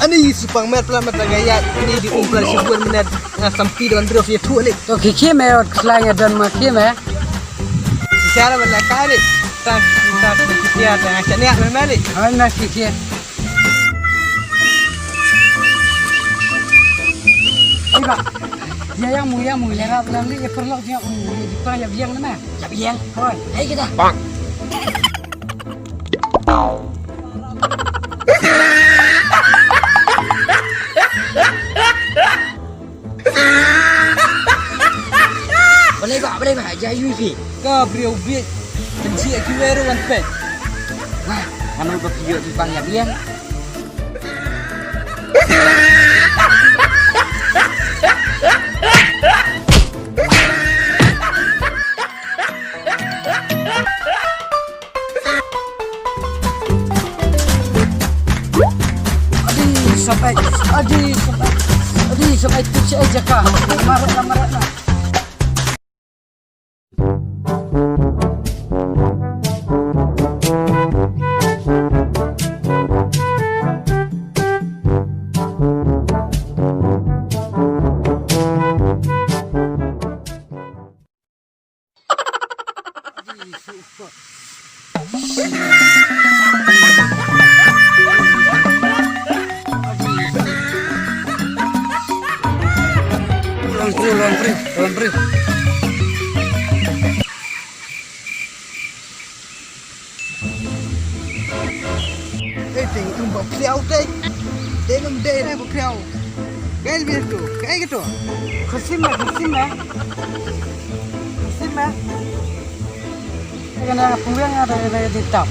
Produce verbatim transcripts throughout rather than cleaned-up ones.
Ani supang met pla met la ga ya, ani di um pla shi bun minit. Nga sampi don bro fi tu ni. To ki ki me ot klang ya don ma ki me. Cara bala kali. Ta ta ki ya ta nga chani ya me mali. Hai na ki ki. Ai ba. Ya ya mu ya mu ya rap lang ni ya perlu dia mu ya di pa ya biang na ma. Ya biang. Hoi. Hai kita. Bang. Balei ba, balei ba, ja yu ki. Ka briew bieit. Kan ji ki weru wan pek. Wah, anu ba ki yo di bang ya biang. Adi sampai, adi sampai, adi sampai tu si aja ka. Marah lah, marah lah. Long briew, long briew, long briew. Ei, te um ba priau te. Te um de ne ba priau. Gai bi tu, gai gitu. Khasim me, khasim me. Khasim me. Ega na pungweng ada ega di tap.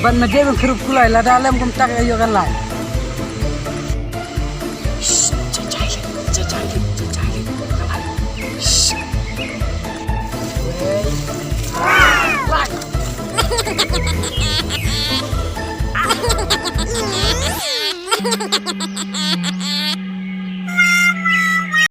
Ban me de ban krup kulai lada lem kum tak ayo kan lai.